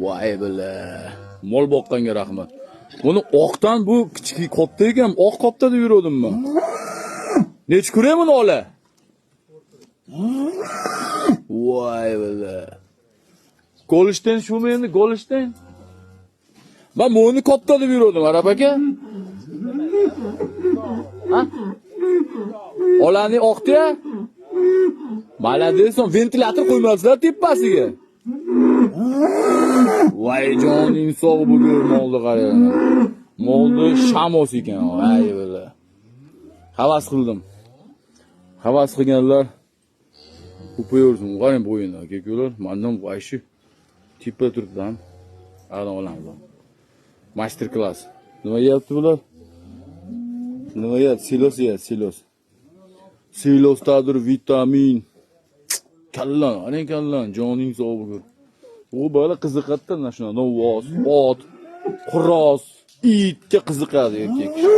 Voy billa. Mol boqqanga rahmat. Buni oqdan bu kichik katta ekan, oq katta deb yuruvdim men. Nechi kurak buni ola? Voy billa. Golsteyn shumi endi, Golsteyn? Men buni katta deb yuruvdim, Arab aka. Ha? Olani oqdi-ya? Молодец, ventilyator qo'ymabsizlar tepasiga. Voy, joning sog' bugun, molni qarang. Molni shamos ekan, voy billa. Havas qildim. Havas qilganlar ko'payaversin. Qarang bo'yini, aka-ukalar. Mandan вообще tepada turibdi ham. Qayerdan olamiz? Мастер класс. Nima yeyapti bular? Nima yeyapti? Silos yeyapti, silos. Silosdadir vitamin. Kallan, qarang kallan, joning sog' bugun. U bola qiziqadi-da mana shuna novvos, ot, xo'roz, itga qiziqadi erkak kishi.